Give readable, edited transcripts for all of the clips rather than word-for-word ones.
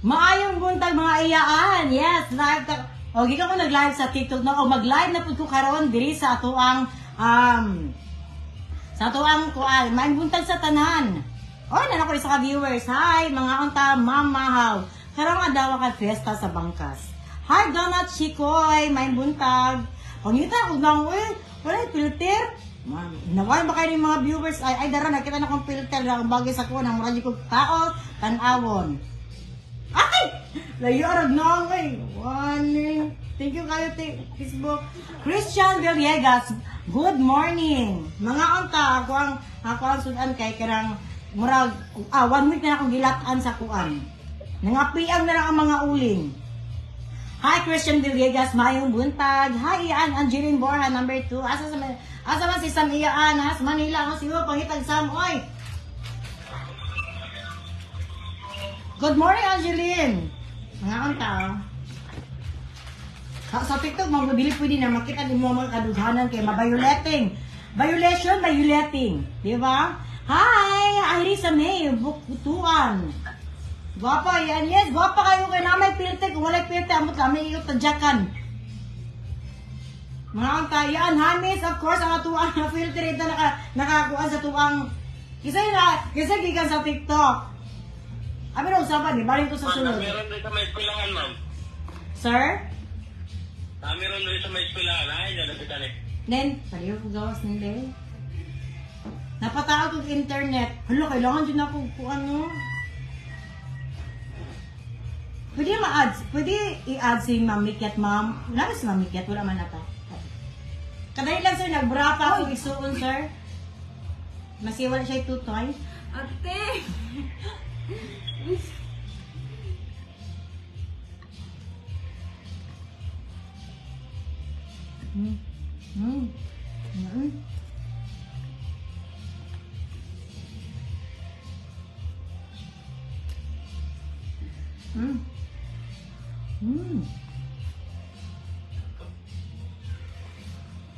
Maayong buntag, mga iyaan. Yes, live ta. O gikan ko nag-live sa TikTok, no. O mag-live na pud ko karon diri sa atoang kuan. Maayong buntag sa tanan. O na ko isa ka viewers. Hi, mga unta, mamahaw. Karong adlaw ka fiesta sa Bangkas. Hi, Donut Chikoy, maayong buntag. Pangita og nang oy, wala filter. Ma'am, nawala ba kayo ng mga viewers? Ay, ay, dara, nakita na kong filter na ang bagay sa kuwan. Ang mura kong tao, tanawon. Ay! Layo arag na ay. One. Thank you kayo, Facebook. Christian Villegas, good morning. Mga unta, ako ang sudan kay karang murag one week na akong gilatan sa kuan. Nangapiang na lang ang mga uling. Hi, Christian Villegas, maayong buntag. Hi, Ian Angeline Borja, number 2. Asa man si Sam Ian, ha? Sa Manila, ang siwo, pangitag Sam, oy. Good morning, Angeline. Mga unta, oh. Sa TikTok, mga bili pwede na makita ni mo mga kadughanan kay mabayulating. Violation, violating. Di ba? Hi, Irisa May, Bukutuan. Gwapa yan. Yes, gwapa kayo kay na may filter. Kung walay filter, amot kami iyo tadyakan. Mga unta, yan, Hamis, of course, ang atuang na filter ito nakakuan sa tuang. Isa yun na, isa gikan sa TikTok. Abi na usapan, di balik ko sa Ma'am, sunod. meron rin sa may eskwelahan, ma'am. Sir? Meron rin sa may eskwelahan. Ay, lalapitan eh. Then, paliw ko gawas nila eh. Napataag kong internet. Hala, kailangan din ako kung ano. Pwede ma-add, pwede i-add si Ma'am Mikyat, ma'am. Wala ba si Ma'am Mikyat? Wala man ata. Kadali lang, sir, nagbrapa ako isuon, sir. Masiwala siya tutoy. Ate!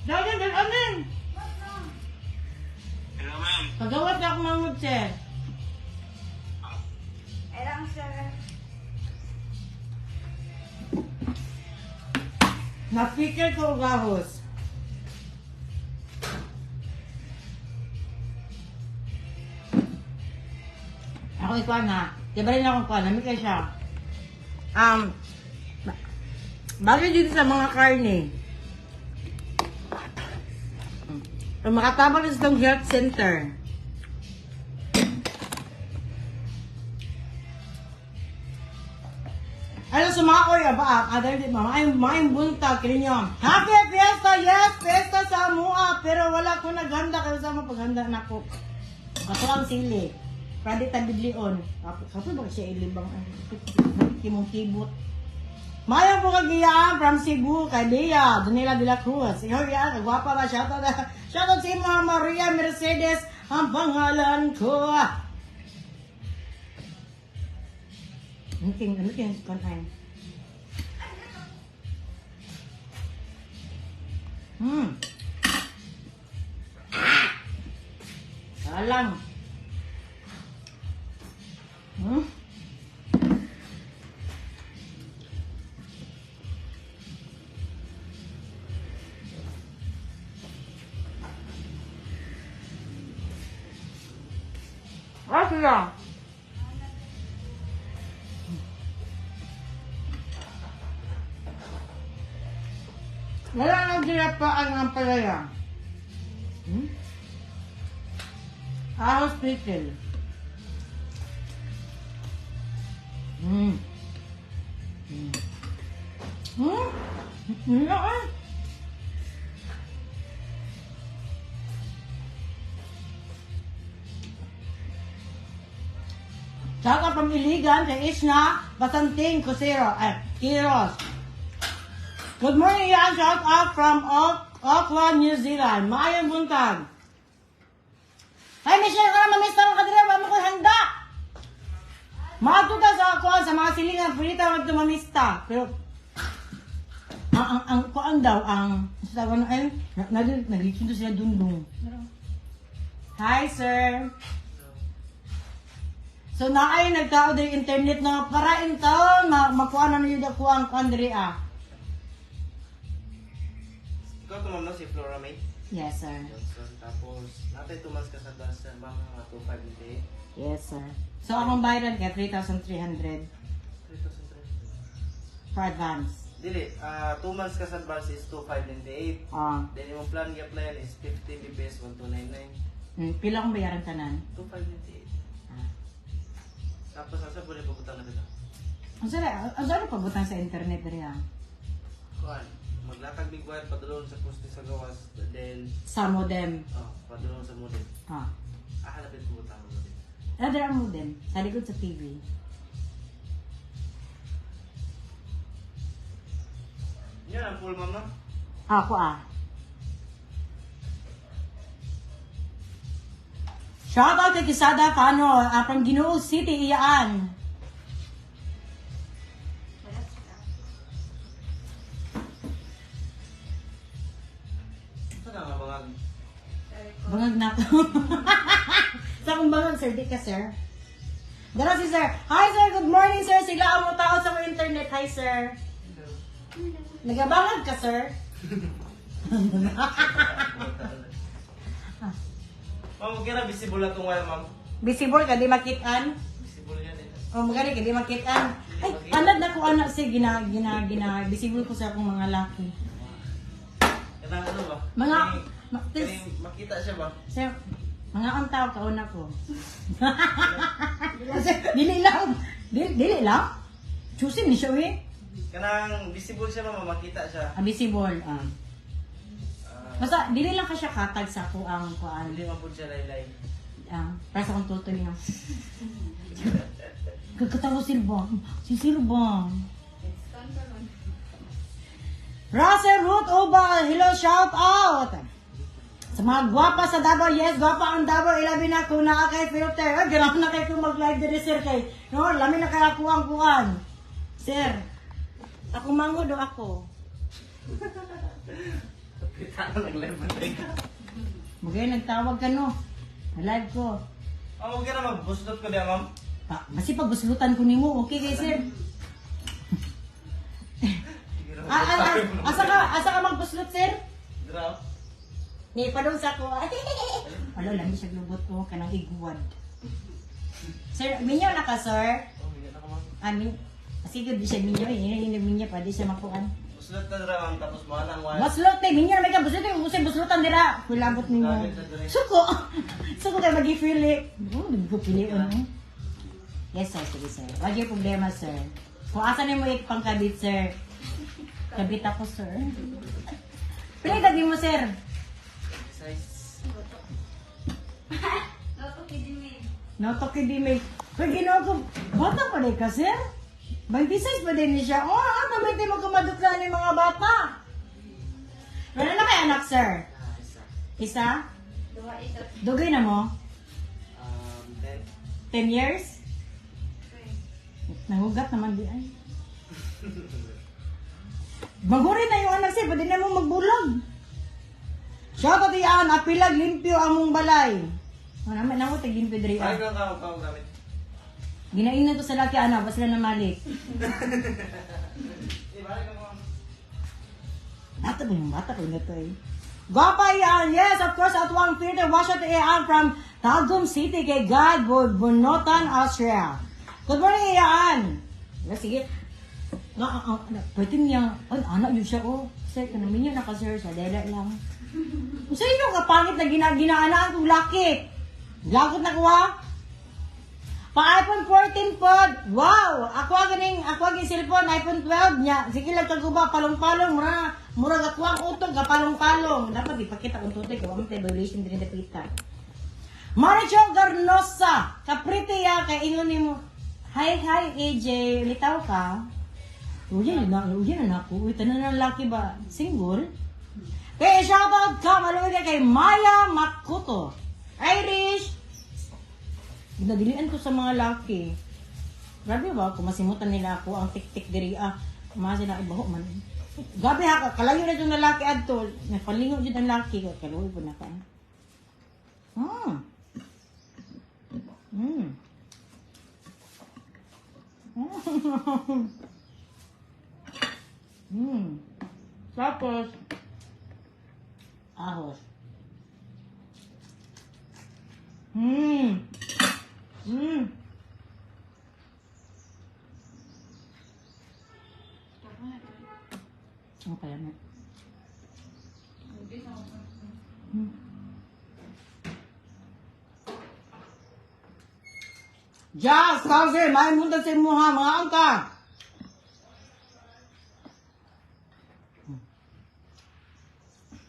Dagan, dagan! Hello, ma'am. Pagawat na ako mangod, sir. Ay lang, sir. Napikir ko gahos. Ako ikuan ha. Di ba rin akong kuan? Nami kayo siya. Bagay dito sa mga karne. Ang makatabang is itong health center. Ano sa mga oy, aba, other di ba, maayong buntag, kini nyo. Happy Fiesta! Yes, fiesta sa Mua! Pero wala ko naghanda, kaya sa mga paghanda na ko. Kato ang sili. Pwede tabidlion. Kato ba siya ilibang, kimong kibot. Mayang po kagiyaan from Cebu, kay Bea, Donela de la Cruz. Ikaw yan, kagwapa ba? Shoutout, shoutout sa mga Maria Mercedes, ang pangalan ko. Ano king, kan ay? Salang. Ah, sila. Wala nang pa ang ampalaya. Ahos pickle. Eh. Shout out from Iligan kay Isna Basanting Cosero, ay, Quiros. Good morning, yan. Shout out from Auckland, New Zealand. Maayong buntag. Ay, Michelle, ka na mamista ka dira, wala mo ko handa. Maadto ta sa kuan sa mga silingan, pwede ta magtumamista. Pero ang kuan daw ang sa tawag na ay nag sila dundong. Hi, sir. So naay nagtao diri internet na para in taon makuha na niyo ko ang kuan diri ah. Ikaw to ma'am no, si Flora May Yes, sir. Johnson. Tapos, natay 2 months ka sa advance sir, ma'am, mga 2,598. Yes, sir. So akong bayaran kay 3,300 3,300. for advance. Dili, 2 months ka sa advance is 2,598. Ah. Then, yung plan gi-applyan is 15 BPS 1299. Pila akong bayaran tanan? 2,598. Ah. Tapos, asa po rin pabutang na bitaw? Ang saan pabutang sa internet diri ah? Kuan, maglatag big wire padulong sa poste sa gawas, then, Sa modem. oh, padulong sa modem. Ah. Ah, hanapin pabutang ang modem. Ano diri ang modem? Sa likod sa TV. Yun ang full ma'am no? Ako ah. Shout out kay Kisada Kano from Ginoo City, Iyaan. Ito na nga mga Bangag na ako. Sa akong bangag, sir. Di ka, sir. Dara si sir. Hi, sir. Good morning, sir. Sila ang mo tao sa mga internet. Hi, sir. Nagabangag ka, sir? Ma'am, okay na visible na itong wire, ma'am. Visible ka, di makitaan. Visible yan eh. Oh, magani ka, di makitaan. Ay, anad na ko anak si gina, gina, gina. Visible ko sa akong mga laki. Kanang ano ba? Mga, Kaning makita siya ba? Sir, mga ang tao kauna ko. Kasi, dili lang. Dili, dili lang. Choosing ni siya eh. Kanang visible siya ma'am, makita siya. Ah, visible. Ah. Ah, Basta, dili lang ka siya katag sa ako ang kuan. hindi man po siya laylay. Ah, para sa akong tutoy na. Kagkatawa silba. Si Silva. Russell Ruth Oba, hello, shout out! Sa mga gwapa sa Davao, yes, gwapa ang Davao, ilabi na kung naa kay filter. Ay, ganahan na kay kung mag-live diri sir kay. No, lami na kay ako ang kuan. Sir, ako mango do ako. Kita na nag-live ba tayo? Mugay nagtawag ka no. Live ko. Ma'am, okay na magbuslot ko diya, ma'am. Pa, basi pagbuslutan ko nimo, okay kay sir. Ah, ah, ah, asa ka magbuslot, sir? Drop. Ni padung sa ko. Alo, lami siya glubot ko kanang igwad. Sir, minyo na ka, sir. Oh, minyo na ka, ma'am. Amin. Sige, di siya minyo. Ini ini minyo pa di siya makuan. Buslot na dra, ma'am, tapos mga nang wire. Baslot eh, minyo na may ka buslot eh. Usay buslutan dira. Kulabot ninyo. Suko. Suko kay magi-feel eh. Oh, di ko pili ano. Yes, sir. Sige, sir. Wag yung problema, sir. Kung asa nimo ipangkabit, sir. Kabit ako, sir. Pili edad nimo, sir. Size. No, toki di may. Pero ginoo ko, bata pa rin ka, sir. 26 pa din siya. Oh, ah, tamay di mo kumadutla ni mga bata. Wala na kay anak, sir? Ah, isa. Isa? Dugay na mo? Then, 10 years? Nangugat naman di ay. Maguri na yung anak sir, pwede na mo magbulag. Shout out iyan, apilag limpyo among balay. Ano naman namo tag limpyo diri ay, ah. kang kang gamit. Ginaingnan ko sa laki ana, basta na malik. Eh, balik ka, ma'am. Bata ba yung bata ko na to eh. Gwapa yan! Yes, of course, at one filter, wash out iyan from Tagum City kay God, Bonotan, Austria. Good morning, Ian! Wala, sige. Nga, ah, ah, ah, pwede niya. Ay, anak yun siya, oh. Sir, kanamin niya naka, sir. Sa dela lang. Sa inyo, kapangit na ginaanaan kong laki. Lakot na kuha. Pa iPhone 14 pod. Wow! Ako ang ganing, ako ang cellphone iPhone 12 niya. Sige lang kaguba palong-palong mura mura ako ang utog kapalong-palong. Dapat ipakita kung tutoy kay wa man tay violation diri dapita. Maricho Garnosa, kapriti ya kay ingon nimo. Hi hi AJ, litaw ka. Uy, na, uy, na ako. Uy, tanan ng laki ba? Single? Kay shoutout ka, maluwig ka kay Maya Makuto. Irish, Ginadilian ko sa mga laki. Grabe ba? Kung masimutan nila ako, ang tik-tik diri ah. Kumasa na ibaho man. Grabe ha, kalayo na yung lalaki adto. Napalingo jud ang laki. Kaluoy po na ka. Tapos, ahos. Okay, ano? Jazz, Kauser, may munta sa imuha, mga angka.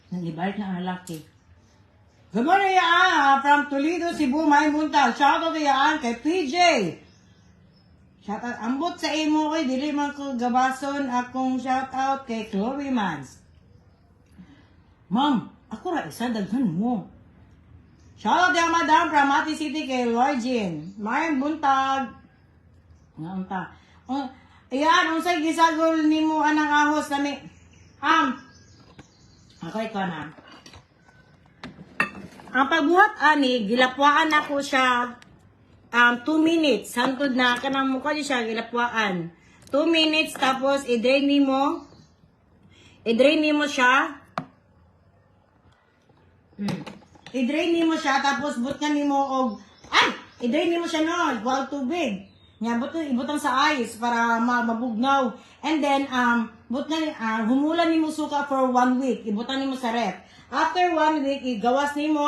Nalibalik na ang lalaki. Good morning, Yaan! From Toledo, Cebu, may munta. Shout out Yaan kay PJ. Shout out. Ambot sa imo koy dili man ko gabason akong shout out kay Chloe Mans. Ma'am, ako ra isa daghan mo. Shout out diyan madam from Mati City kay Lorgin. Mayong buntag. Nga unta. Oh, ayan, unsay gisagol nimo anang ahos nami. Ako ikaw na. Ang pagbuhat ani, gilapwaan ako siya 2 minutes. Hantod na kanang mukha di siya gilapwaan. 2 minutes tapos i-drain nimo. I-drain nimo siya. I-drain nimo siya tapos butngan nimo og ay, i-drain nimo siya no, wag tubig. Nya but ibutang sa ice para mabugnaw. And then butngan humulan nimo suka for one week. Ibutang nimo sa ref. After one week, igawas nimo,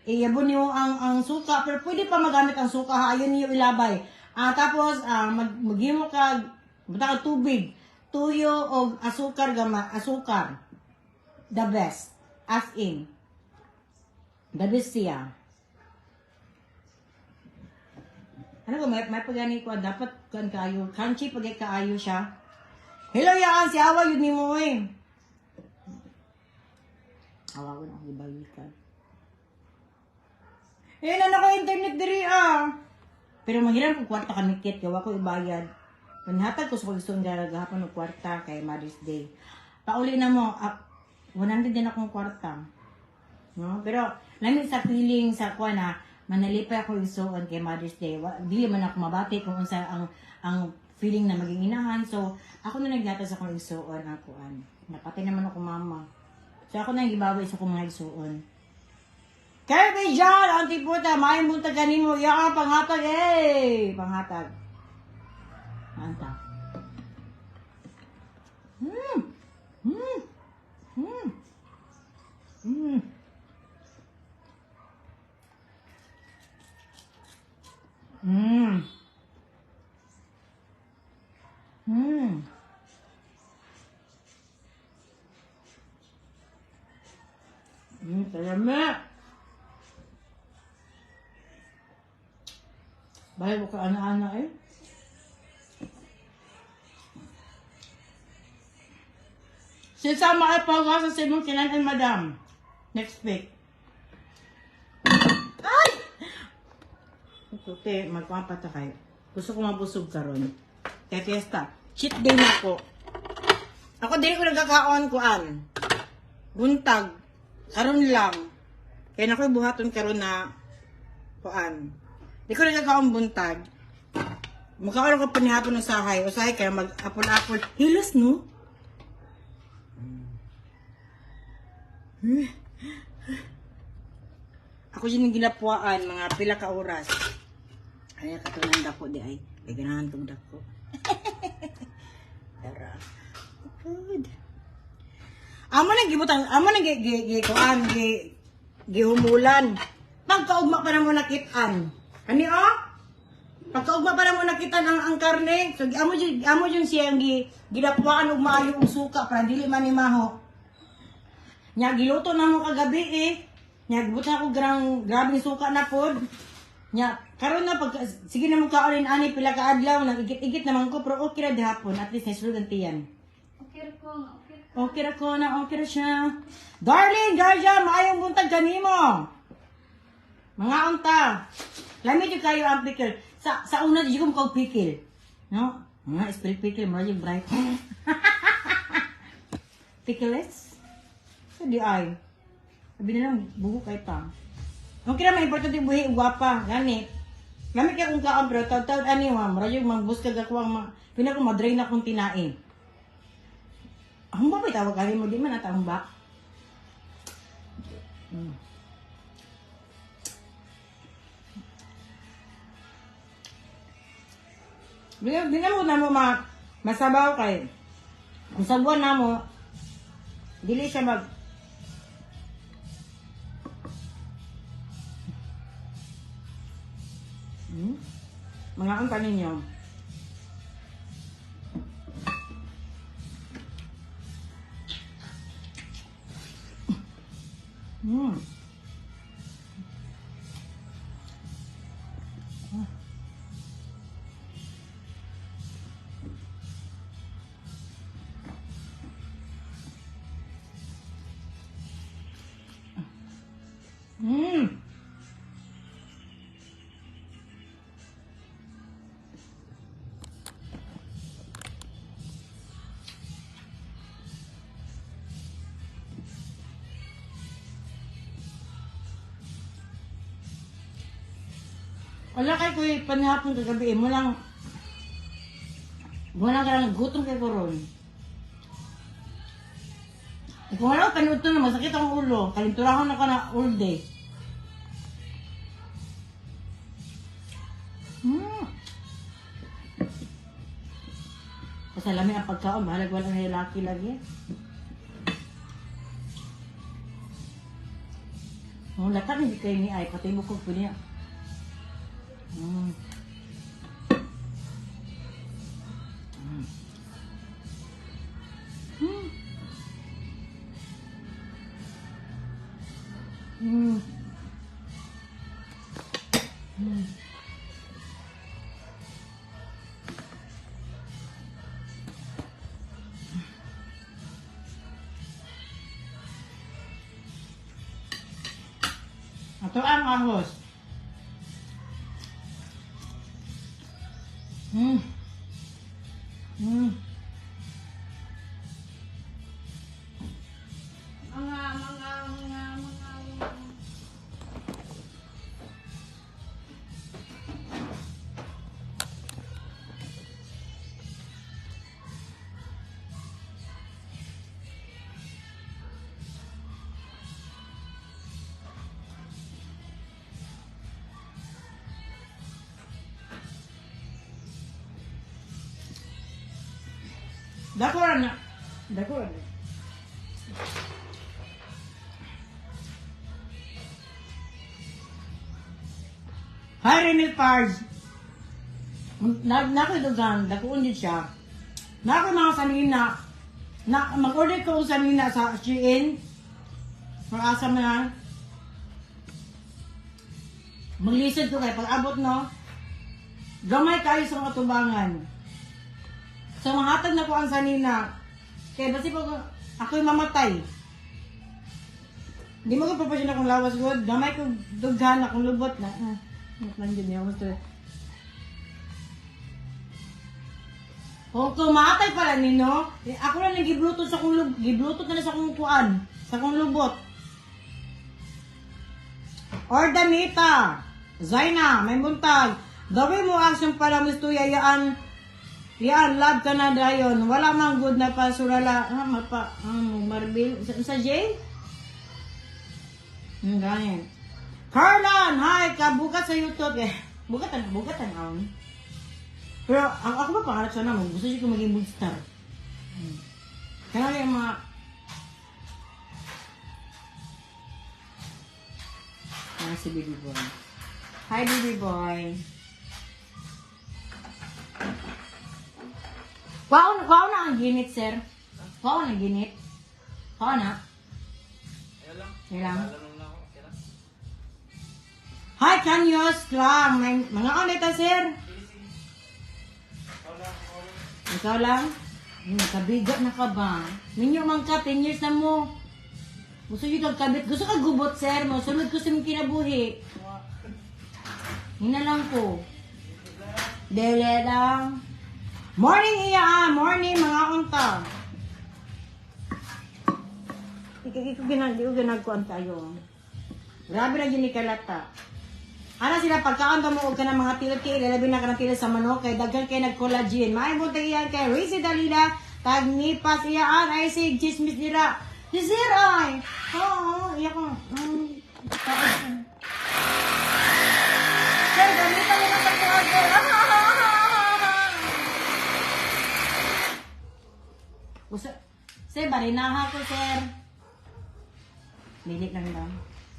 iyabon nimo ang suka pero pwede pa magamit ang suka ha, ayun niyo ilabay. Tapos maghimo ka butang ka tubig, tuyo og asukar gama, asukar. The best. As in. The best siya. Ano ba, may pagani ko, dapat kan kaayo, crunchy pag kaayo siya. Hello, yaan, si Awa, yun ni mo eh. Awa ko na akong ibalikan. Eh, na ko internet diri ah. Pero manghiram kong kwarta kami kit, gawa ko ibayad. Panhatag ko sa pagsuon gahapon og kwarta kay Mother's Day. Pauli na mo, 100 din akong kwarta. No? Pero lami sa feeling sa kuan na manalipay ako igsuon kay Mother's Day. Dili man ako mabati kung unsa ang feeling na maging inahan. So ako na naglatag sa akong igsuon ang kuan. Napatay naman ako mama. So ako na gibawi sa akong mga igsuon. Kirby John, auntie puta, maayong buntag kanimo. Iya ka panghatag eh. Panghatag. Anta. Kalami. Bahay ko ka ana-ana eh. Since sama ay pagkasa sa imong kinanan, madam. Next week. Ay! Puti, magpapata kayo. Gusto ko mabusog karon. Kaya fiesta. Cheat day na ako. Ako dili ko nagkakaon kuan. Buntag. Karon lang. Kaya na ko'y buhaton karon na kuan. Di ko nagkakaon buntag. Mukha ko panihapon ng sahay. Usahay kaya mag-apol-apol. Hilos, no? Ako din yung ginapwaan, mga pila ka oras. Ay, katunan dako di ay. Kay ganahan kong dako. Tara. Good. Amo nang gibutang, amo nang gi gi, gi kuan gi gihumulan. Pagkaugma pa na mo nakitaan. Ani oh? Pagkaugma pa na mo nakitaan ang karne. So amo jud siya ang gi gidapwaan og maayo og suka para dili man ni maho. Nya giluto na mo kagabi eh. Nya gibutan ako grabing suka na pod. Nya karon na pag sige na mo kaolin ani pila ka adlaw nang igit-igit naman ko pero okay ra gihapon at least nasulod ang tiyan. Okay ra ko nga, okay. Okay ra ko na, okay ra siya. Darling, Georgia, maayong buntag kanimo. Mga unta. Lami jud kayo ang pickle. Sa una di ko makaw pickle. No? Mga spell pickle, mura jud bright. Pickles? Sa di ay. Sabi na lang, bugo kay pa. Okay naman, importante buhi, gwapa. Gani. Lami kay kung kaon pero tawd-tawd ani wa, mura yung mangbuskag ako ang mga pinako madrain akong tinain. Humba ba tawag ani mo di man ata humba? Di na mo na mo masabaw kay kung sabuan na mo dili siya mag. Mga ang ninyo. Wala kay kuy panihapon kagabi eh. Mo lang wala ka lang gutom kay koron. Eh, kung wala ko panood to na masakit ang ulo. Kalinturahon ako na all day. Kasi lami ang pagkaon, bahalag wala na lalaki lagi. Oh, lata ni kay ni ay patay mo ko niya. Ato ang ahos. Mga, mga, mga, mga, mga. Dako ra na. Dako ra na. Hi, Rene Pards. Na nako dugan, dako yun siya. Nako mga sanina. Na mag-order ko og sanina sa Shein. Or asa man na. Maglisod ko kay pag abot no. Gamay kayo sa mga tubangan. So mahatag na ko ang sanina. Kay basi pag ako'y mamatay. Di mo ko papasyon akong lawas god. Gamay ko dughan akong lubot na. Ah, lang yun niya. Gusto. Kung kumatay pala nino, eh, ako na nang gibluto sa kong gibluto na sa kong kuan, sa kong lubot. Ordanita, Zaina, may buntag. Gawin mo action para gusto yayaan. Yaan, love ka na dayon. Wala mang good na pasurala. Ah, mapa, ah, marbil. Sa J? Ganyan. Carlan, hi, kabukat sa YouTube. Eh, bukatan, bukatan, aon. Pero ako ba pangarap sana mo? Gusto siya ko maging mood star. Kaya yung mga. Ah, si baby boy. Hi, baby boy. Kwaon, kwaon na ang ginit, sir. Kwaon ang ginit. Kwaon na. Ayaw lang. Ayaw lang. Alam na ako. Okay lang. Hi, Kanyos Klang. May, mga on ta, sir. Sige, sige. Ikaw lang, ikaw lang. Ikaw lang? Kabigat na ka ba? Minyo man ka, 10 years na mo. Gusto yun kag kabit. Gusto ka gubot, sir mo. Sunod ko sa imong kinabuhi. Yun na lang ko. Dele lang. Morning, iya ah. Morning, mga unta. Ikaw ginag, di ko ginagkuan tayo. Grabe na yun ni Kalata. Ana sila pagkaon mo og kanang mga tiil-tiil, labi na kanang tiil sa manok kay daghan kay nag-collagen. Maayong buntag iyan kay Rizzy Dalila, tagnipas iyaan ay si chismis dira. Si Sir ay. Oo, iya ko. Sir, gamitan mo sa kuha, sir. Usa, sir, barinaha ko, sir. Dili lang daw.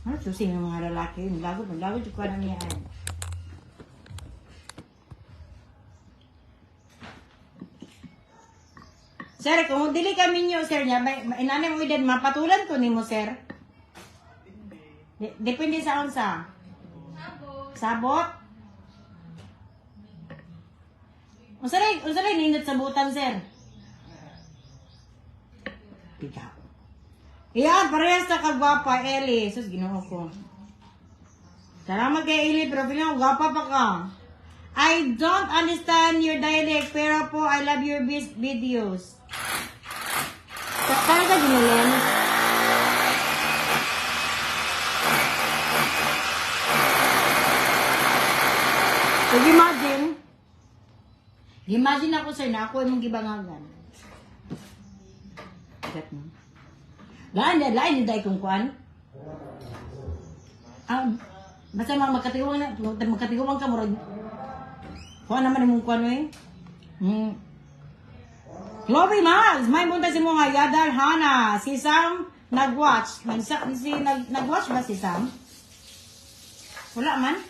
Ano, susi ng mga lalaki. Lago, lago, ko na niya. Sir, kung dili kami niyo, sir, niya, may, inanay mo edad, mapatulan ko nimo, sir. Depende sa unsa. Sabot. Sabot? Unsa ray nindot sa butan, sir? Bigaw. Iyan, parehas sa kagwapa, Eli. Sus, ginoo ko. Salamat kay Eli, pero feeling ko gwapa pa ka. I don't understand your dialect, pero po, I love your videos. Talaga, Ginelen? So, imagine, imagine ako, sir, na ako imong gibangagan. Gat mo. Lain, lain, hindi kong kuan. Ah, basta mga magkatiguang na, magkatiguang ka, murag, kuan naman imong kuan, eh. Chloe Miles, may munta si mga Yadar Hana. Si Sam nag-watch. Nag, si, nag, nag-watch ba si Sam? Wala man.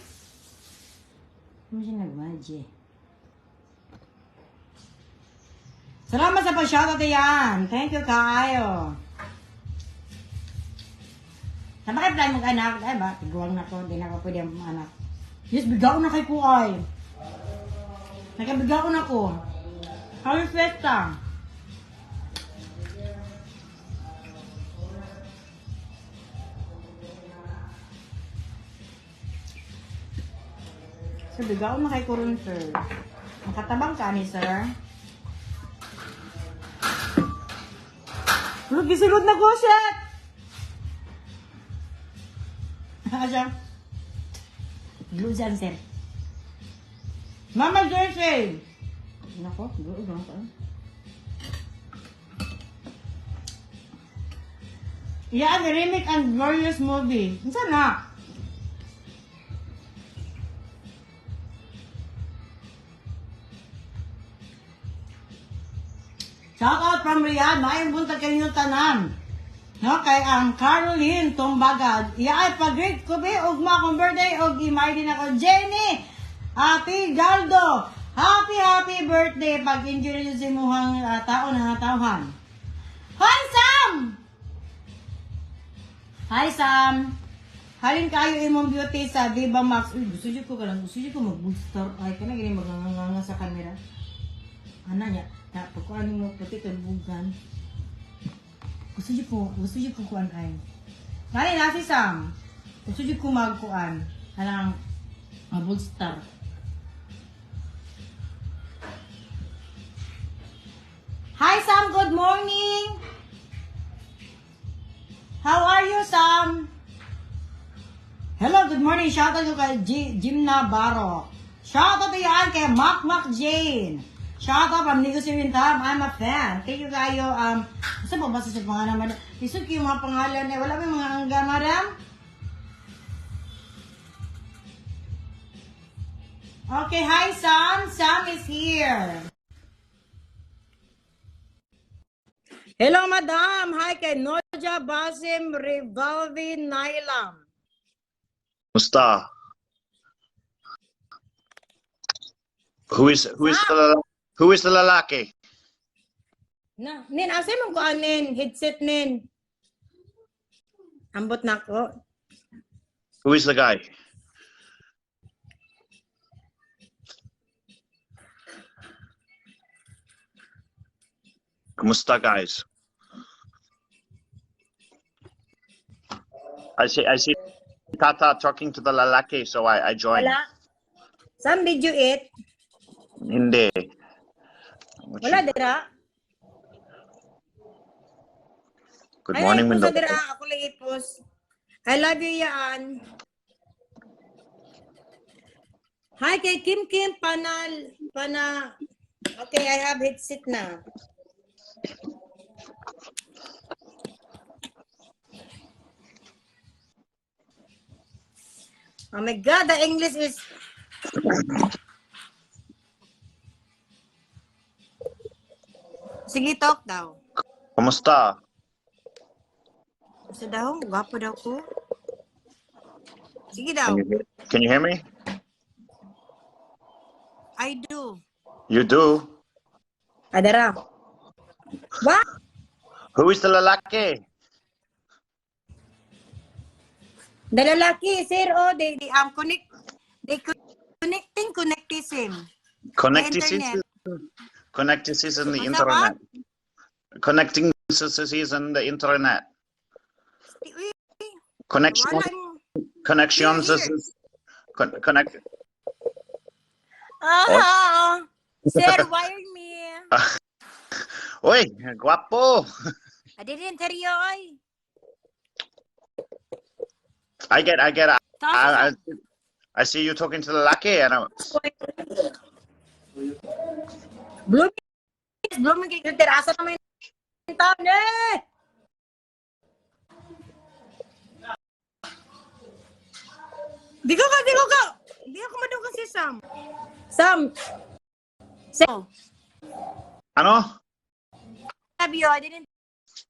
Ano siya nag-watch eh? Salamat sa pag-shoutout yan. Thank you kaayo. Sa bakit plan mong anak? Ay ba, tiguang na ko. Hindi na ako pwede ang anak. Yes, bigaw na kay kuay. Nakabigaw na ko. Happy fiesta. Sir, bigaw na kay kuron, sir. Makatabang ka ni, sir. Look, gisulod na ko, shit! Siya. Glue dyan, sir. Mama Jersey! Nako, glue na ko. Yeah, the remake and glorious movie. Unsa na? Shout out from Riyadh, maayong buntag kaninyong tanan. No, kay ang Caroline Tumbagad. Iya ay pag-greet ko be ugma akong birthday og imay din ako Jenny. Happy Galdo. Happy happy birthday pag-enjoy ninyo sa imuhang tao na tawhan. Hi Sam. Hi Sam. Halin kayo imong beauty sa Viva Max. Uy, gusto jud ko kanang gusto jud ko mag-booster. Ay kana gini maganganga sa camera. Ana niya, na pagkuan mo puti kay bugan. Gusto jud ko kuan ay. Mali na si Sam. Gusto jud ko magkuan. Kanang mag-booster. Hi Sam, good morning. How are you, Sam? Hello, good morning. Shout out ko kay Jimna Baro. Shout out to yan kay Mac Mac Jane. Shout out from Nico Sirintam. I'm a fan. Thank you kayo. Gusto po ba sa pangalan, madam? Isod kayo mga pangalan eh. Wala ba yung mga angga, madam? Okay, hi Sam. Sam is here. Hello, madam. Hi kay Noja Basim Rivalvi Nailam. Musta. Who is the lalaki? Na, nin, asa mong kuan nin? Headset nin. Ambot na ko. Who is the guy? Kumusta, guys? I see Tata talking to the lalaki, so I joined. Wala. Sam, did you eat? Hindi. Wala, dira. Good Ay, morning, ay, Mendoza. dira. Ako lang ipos. I love you, Yaan. Hi kay Kim Kim Panal Pana. Okay, I have headset na. Oh my God, the English is. Sige, talk daw. Kumusta? Sa daw, gwapo daw ko. Sige daw. Can you hear me? I do. You do. Adara. What? Who is the lalaki? The lalaki, sir, oh, they connect, they connecting connectism. Connecticism. Internet. Connecticism the What's internet. Connecting in the internet. Uy, Connection. wala mo. Connections. Here, here. Connect. Ah, sir, wire me. Oy, guapo. I didn't hear you, oy. I get. Taas I see you talking to the lalaki, and I, Blooming, blooming kay terasa naman yung taon eh. Di ko ka, di ko ka. Di ako madunggan si Sam. Sam. Sam. Ano? Sabi yo, I didn't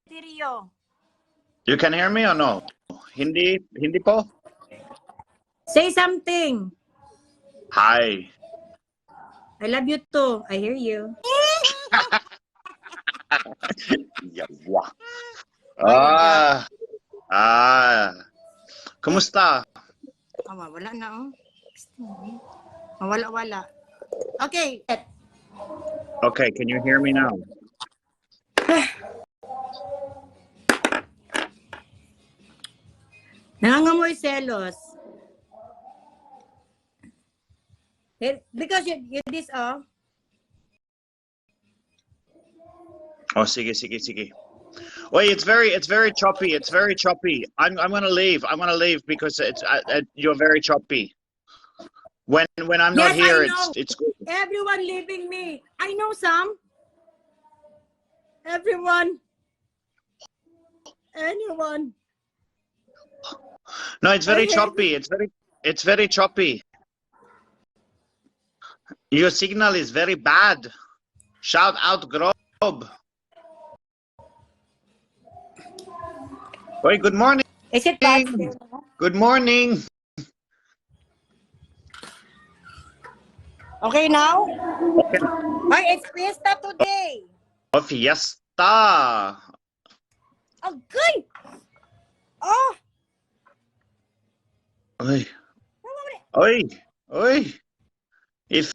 hear you. You can hear me or no? Hindi, hindi po? Say something. Hi. I love you too. I hear you. Yawa. Ah. Ah. Kumusta? Ah, wala na oh. Wala, wala. Okay. Okay, can you hear me now? Nangangamoy selos. Because you this, oh. Oh, sige, sige, sige. Wait, it's very choppy. It's very choppy. I'm gonna leave. I'm gonna leave because it's you're very choppy. When I'm not Yes, I here, know. it's good. Everyone leaving me. I know some. Everyone. Anyone. No, it's very I hate choppy. It's very choppy. Your signal is very bad. Shout out Grob. Wait, good morning. Is it bad? Good morning. Okay now? Okay. Ay, it's fiesta today. Oh, fiesta. Agay! Oh! Oy. Oy. Oy. It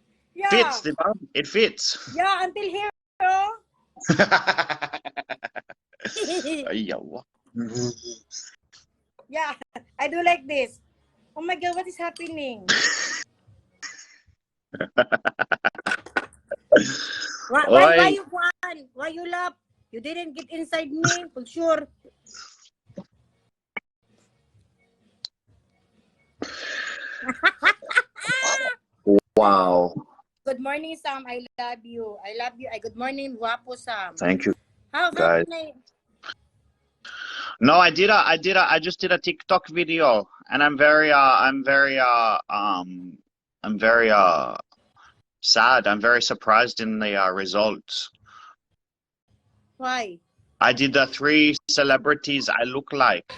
fits, diba? It fits. Yeah, until here, oh. Ay, yawa. Yeah, I do like this. Oh my God, what is happening? Why Oy. you want? Why you laugh? You didn't get inside me, for sure. Wow. Good morning, Sam. I love you. I love you. Ay, good morning, guwapo, Sam. Thank you, How guys. can I? No, I just did a TikTok video and I'm very sad. I'm very surprised in the results. Why? I did the three celebrities I look like.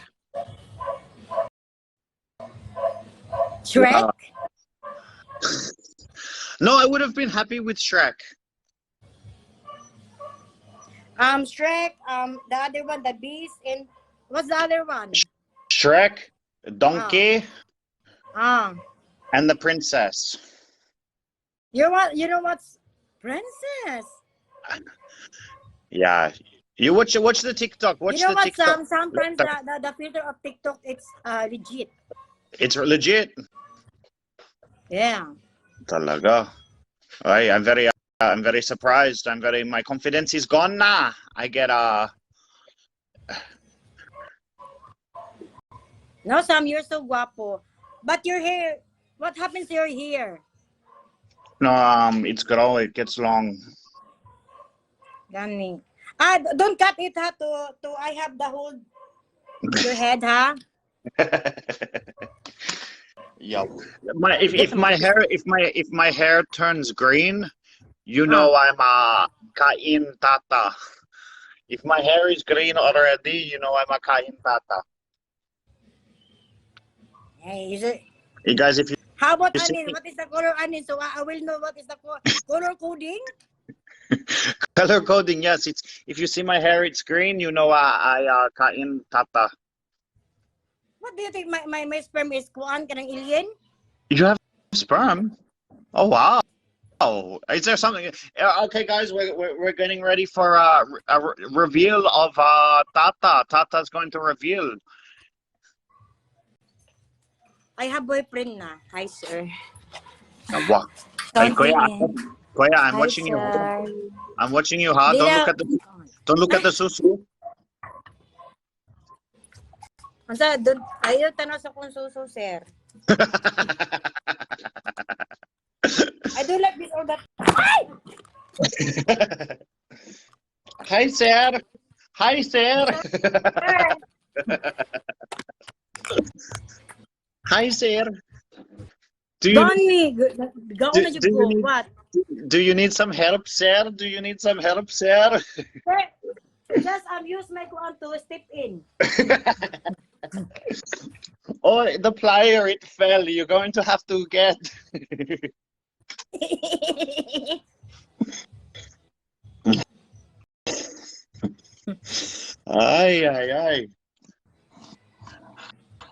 Shrek? No, I would have been happy with Shrek. Shrek, the other one, the Beast, and what's the other one? Shrek, Donkey, Ah, and the princess. You what? You know what's princess? Yeah. You watch the TikTok. Watch You know the what, TikTok. Sam? Sometimes the filter of TikTok, it's legit. It's legit. Yeah. Talaga. Ay, I'm very surprised. I'm very my confidence is gone na. I get No, Sam, you're so guapo. But your hair, what happens to your hair? No, it's grow. It gets long. Gani. Ah, don't cut it ha to I have the whole your head ha. Yeah. My if my hair if my hair turns green, you know I'm a kain tata. If my hair is green already, you know I'm a kain tata. Hey, is it You guys, if you How about You see- anin? What is the color anin? So I will know what is the color coding. Color coding, yes. It's if you see my hair, it's green. You know I kain tata. What do you think my sperm is, kuan kanang alien? You have sperm? Oh wow! Oh, is there something? Okay, guys, we're getting ready for a reveal of Tata. Tata's going to reveal. I have boyfriend na. Hi, sir. Wow. Hey, Don't Kuya, tingin. Kuya, I'm Hi, watching you. sir. I'm watching you, huh? Don't look at the don't look at the susu. Unsa don't ayo tanaw sa kong suso, sir. I do like this all that. Ay! Hi, sir. Hi, sir. Sir. Hi, sir. Do you Donnie, gaon na jud do you ko. need- What? Do you need some help, sir? Do you need some help, sir? Sir, just use my kuan to step in. Oh, the plier, it fell. You're going to have to get. Ay, ay, ay.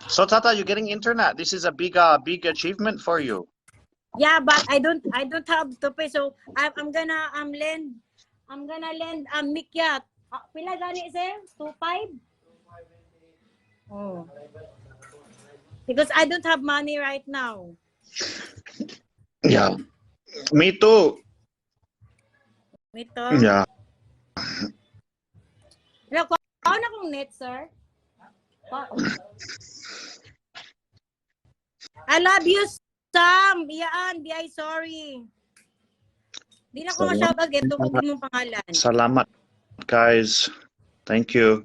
So, Tata, you're getting internet. This is a big, big achievement for you. Yeah, but I don't have to pay. So I'm gonna lend I'm gonna lend Mikyat. Pila gani, sir? 2.5? Oh. Because I don't have money right now. Yeah. Me too. Ito. Yeah. Wala ko na kong net, sir. I love you, Sam. Iyaan, di I sorry. Di na ko Salamat. Ma-shout out tungkol mong pangalan. Salamat, guys. Thank you.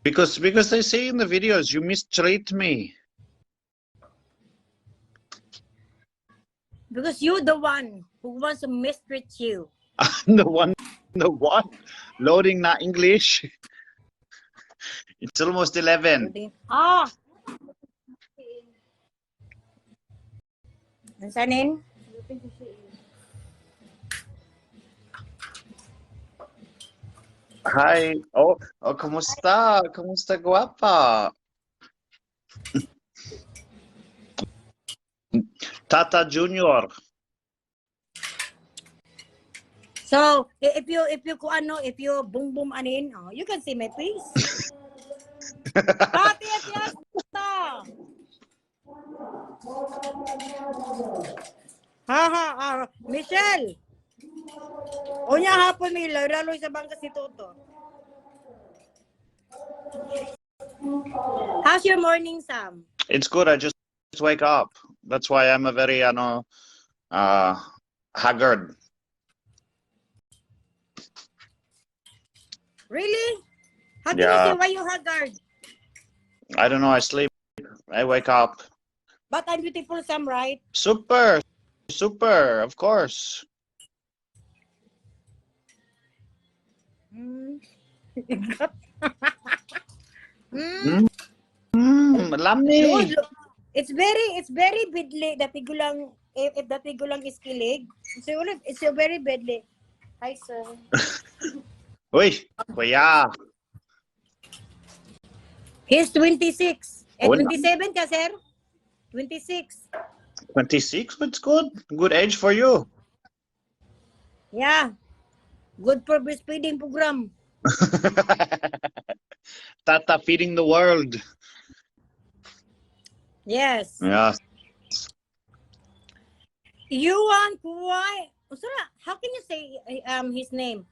Because they say in the videos you mistreat me. Because you the one who wants to mistreat you. I'm the one loading na English. It's almost 11. Ah! Sanin? Hi. Oh, ¿cómo está? ¿Cómo está, guapa? Tata Junior. So, if you kung ano, if you boom boom anin, oh, you can see my face. Pati fiesta! Ha ha, ah, Michelle. Unya hapon mi lalo sa bangka si Toto. How's your morning, Sam? It's good. I just wake up. That's why I'm a very, ano, haggard. Really? How can you Yeah. say why you haggard? I don't know. I sleep. I wake up. But I'm beautiful, Sam, right? Super, super. Of course. Lami. Look, look. It's very badly that tigulang if the tigulang is kilig. So it's so very badly. Hi, sir. Uy, kuya. He's 26. Eh, Wala. 27 ka, sir? 26. 26. It's good. Good age for you. Yeah. Good for breastfeeding program. Tata feeding the world. Yes. Yeah. Yuan Kuwai. Unsa na? How can you say his name?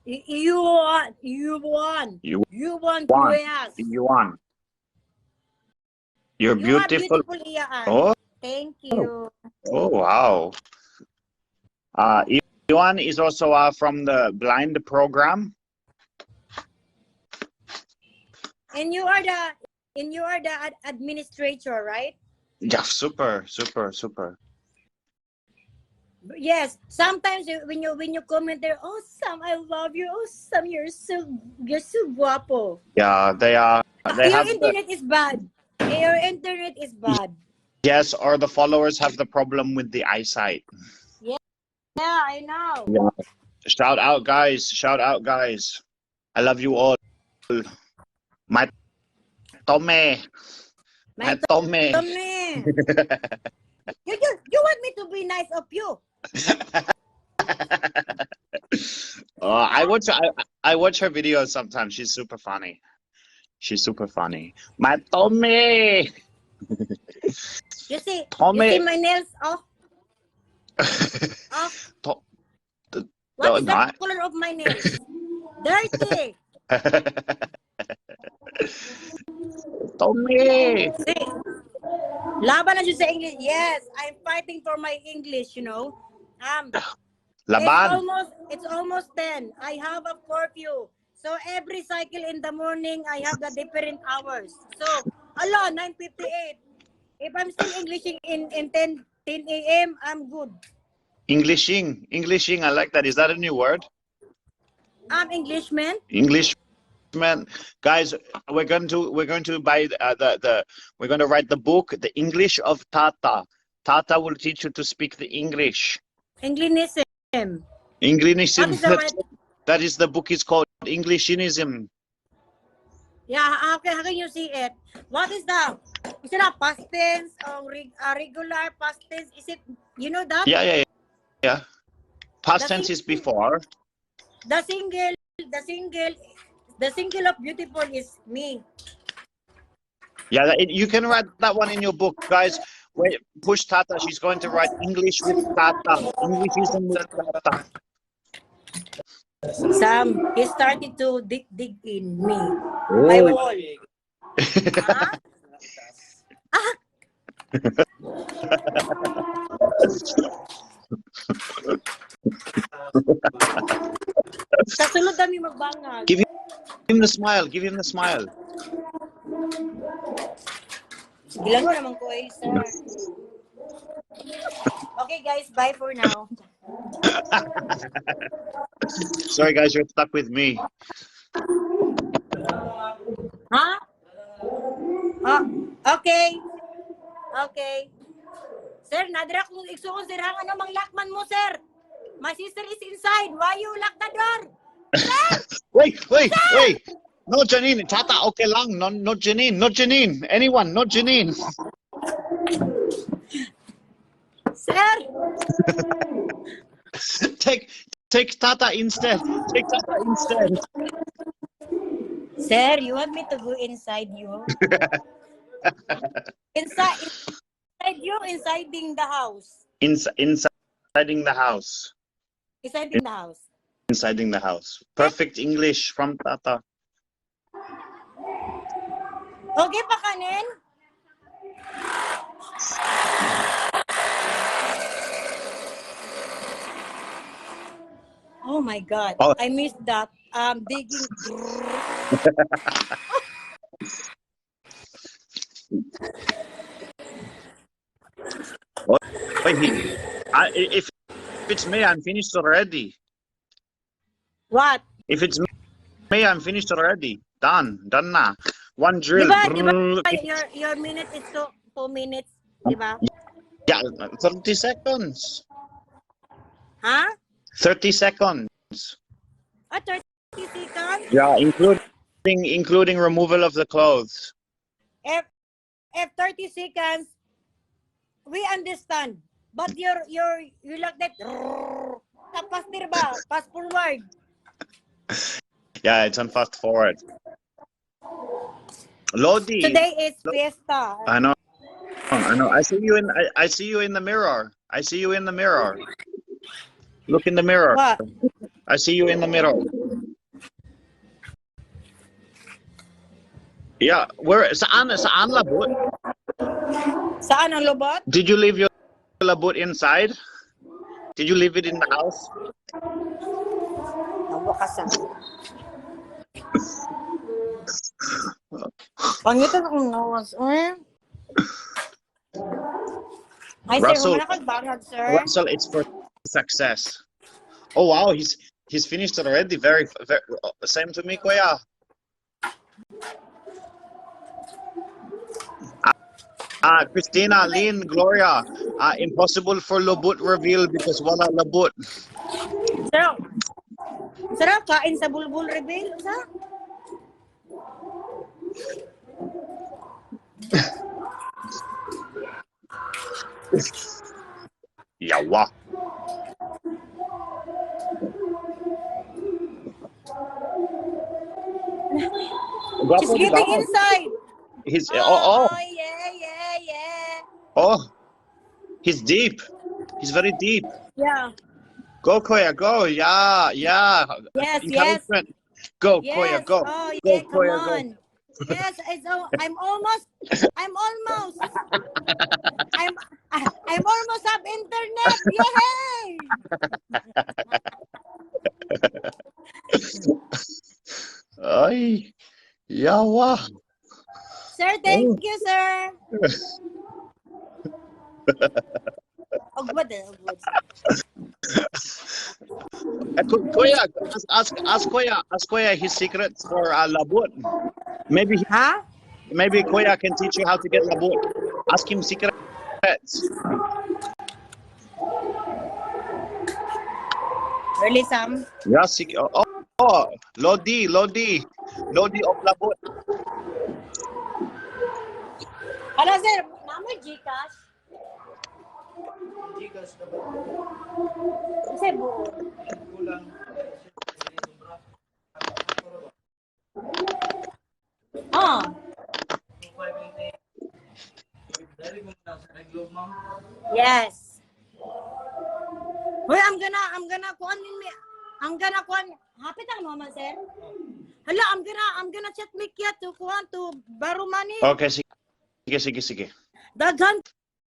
Yuan Yuan Yuan. Yuan Kuwas. Yuan. You're You are beautiful. Beautiful, Ian. Oh, Thank you. oh wow. Iwan is also from the blind program. And you are the administrator, right? Yeah, super, super, super. Yes. Sometimes when you comment there, "Oh Sam, I love you. Oh Sam, you're so guapo." Yeah, they are. They Your have the, internet is bad. Your internet is bad. Yes, or the followers have the problem with the eyesight. Yeah, I know. Yeah. Shout out, guys! Shout out, guys! I love you all. My Tome, my My Tome. Tome. You want me to be nice of you? I watch her videos sometimes. She's super funny. She's super funny. My Tome. You see, Tome. you see my nails off off. What is the No, color of my nails? Dirty. Tome. See, laban na siya sa English. Yes, I'm fighting for my English. It's Laban. almost 10. I have a curfew. So every cycle in the morning, I have the different hours. So, ala, 9:58. If I'm still Englishing in 10 a.m., I'm good. Englishing. Englishing. I like that. Is that a new word? I'm Englishman. Englishman. Guys, we're going to buy the we're going to write the book, The English of Tata. Tata will teach you to speak the English. Englishism. Englishism. What is the right? That is the book is called Englishinism. Yeah, how can you see it? What is the, is it a past tense or regular past tense? Is it, you know that? Yeah. Past The tense is before. The single of beautiful is me. Yeah, you can write that one in your book, guys. Wait, push Tata. She's going to write English with Tata. Englishism with Tata. Sam, he started to dig in me. My Oh. wall. Huh? Ah! Sa sulod kami magbangag. Give him the smile. Give him the smile. Sige lang ko naman ko eh, sir. Okay guys, bye for now. Sorry, guys, you're stuck with me. Ha? Oh, okay. Okay. Sir, nadra kung igsuon sir hang ano mang lock man mo, sir? My sister is inside. Why you lock the door? Wait, wait, wait. No, Janine. Tata, okay lang. No, not Janine. Not Janine. Anyone, not Janine. Sir, Take Tata instead. Take Tata instead. Sir, you want me to go inside you? Inside you, insiding the house. Insiding the house. Insiding the house. Insiding the house. Perfect English from Tata. Okay pa kanin? Oh my God. Oh. I missed that. Digging. Wait, if it's me, I'm finished already. What? If it's me, I'm finished already. Done. Done na. One drill. Di ba, your minute is 2 minutes, di ba? Yeah, 30 seconds. Ha? 30 seconds. Ah, 30 seconds? Yeah, including removal of the clothes. If 30 seconds, we understand. But you like that, tapas ba? Fast forward. Yeah, it's on fast forward. Lodi. Today is fiesta. I know. I know. I see you in the mirror. I see you in the mirror. Look in the mirror. What? I see you in the mirror. Yeah, where saan labot? Saan ang lubot? Did you leave your labot inside? Did you leave it in the house? Nawakas ah. Pangitan akong nawas, eh. Ay, sir, Russell. wala kang bangag, sir. Russell, it's for success. Oh wow, he's finished already. Very, very same to me, Kuya. Christina, Lynn, Gloria, impossible for Lobut reveal because wala Lobut. Sarap. Sarap, kain sa bulbul reveal. Sa? Yawa. She's Gwapo, di ba? getting inside. He's oh oh yeah. oh. He's deep. He's very deep. Yeah. Go, Koya, go. Yeah. Yes. Encouragement. Go, Yes. Koya, go. Oh, Go, yeah, come Koya, go. on. Yes, it's, oh, I'm almost, I'm almost, I'm, I'm almost have internet. Yay! Ay, yawa. Sir, thank you, sir. Ugwad eh, ugwad. Kuya, ask Kuya his secrets for labut. Maybe Ha? maybe Kuya can teach you how to get labut. Ask him secrets. Really, Sam? Yeah, oh, Lodi of labut. Ano, sir? Naman Gcash? Gcash na ba? Kasi buo. Kulang. Oh. 2588. Dali mo na sa Globe, ma'am. Yes. Hoy, I'm gonna kuan me. I'm gonna kuan. Hapit ang naman, sir. Hala, I'm gonna chat Mikia to kuan to borrow money. Okay, sige. Daghan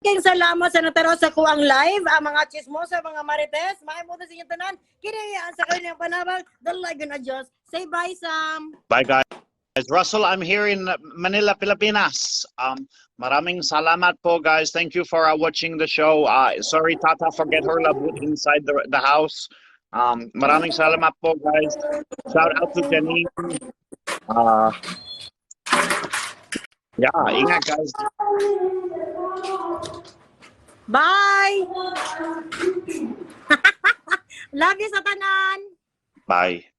kayong salamat sa nataraw sa kuang live, ang mga chismosa, mga marites. Maay mo sa inyong tanan. Kini ang sa kanyang panabang. Dalagan a Diyos. Say bye, Sam. Bye, guys. Russell, I'm here in Manila, Pilipinas. Maraming salamat po, guys. Thank you for watching the show. Sorry, Tata, forget her labut inside the house. Maraming salamat po, guys. Shout out to Janine. Yeah, ingat, guys. Bye! Love you sa tanan. Bye.